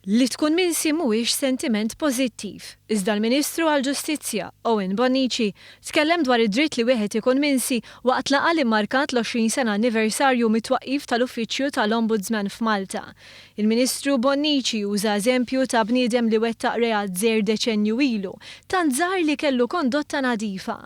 Li tkun minsi mhuwiex sentiment pożittiv. Iżda l-Ministru għall-Ġustizzja, Owen Bonnici, tkellem dwar id-dritt li wieħed ikun minsi waqt laqgħa li mmarkat l-20 sena anniversarju mit-twaqqif tal-Uffiċċju tal-Ombudsman f'Malta. Il-Ministru Bonnici uża eżempju ta' bniedem li wettaq reat żgħir deċennju ilu, tant żgħar li kellu kondotta nadifa.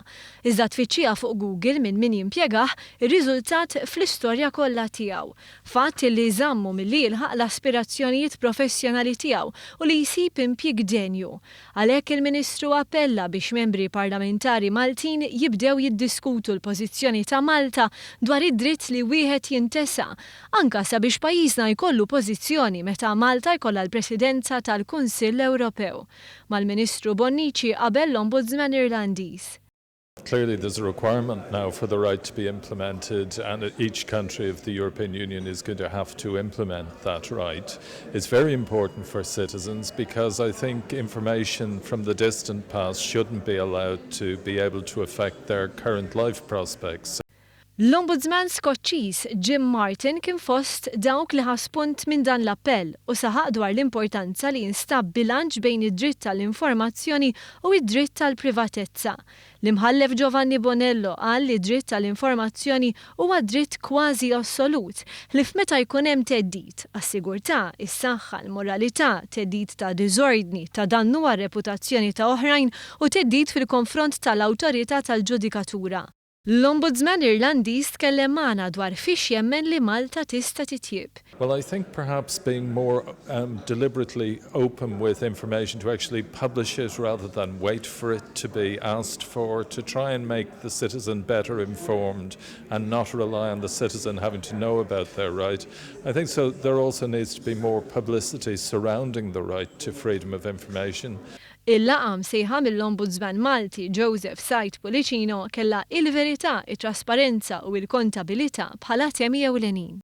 Iżda tfittxija fuq Google minn min jimpjegah irriżultat fl-istorja kollha tiegħu. Fatt li żammu milli jilħaq l-aspirazzjonijiet professjonali tiegħu u li jsib impjieg denju. Għalhekk il-Ministru appella biex membri parlamentari Maltin jibdew jiddiskutu l-pożizzjoni ta' Malta dwar id-dritt li wieħed jintesa, anka sabiex pajjiżna jkollu pożizzjoni meta Malta jkollha l-Presidenza tal-Kunsill Ewropew. Mal-Ministru Bonnici qabel l-Ombudsman Irlandiż. Clearly, there's a requirement now for the right to be implemented, and each country of the European Union is going to have to implement that right. It's very important for citizens because I think information from the distant past shouldn't be allowed to be able to affect their current life prospects. L-Ombudsman Skoċċiż Jim Martin kien fost dawk li ħa spunt minn dan l-appell u saħaq dwar l-importanza li jinstab bilanċ bejn id-dritt tal-informazzjoni u id-dritt tal-privatezza. L-imħallef Giovanni Bonello qal li dritt tal-informazzjoni huwa dritt kważi assolut li f'meta jkun hemm theddid għas-sigurtà, is-saħħa, l-moralità, theddid ta' diżordni, ta' dannu għar-reputazzjoni ta' oħrajn u theddid fil-konfront tal-awtorità tal-ġudikatura. L-Ombudsman Irlandiż tkellem magħna dwar fiex jemmen li Malta tista' titjib. Well, I think perhaps being more deliberately open with information, to actually publish it rather than wait for it to be asked for, to try and make the citizen better informed and not rely on the citizen having to know about their right. I think so there also needs to be more publicity surrounding the right to freedom of information. Il-laqgħa msejħa mill-Ombudsman Malti Joseph Said Pullicino kella il-verità, it-trasparenza u il-kontabilità bħala temi ewlenin.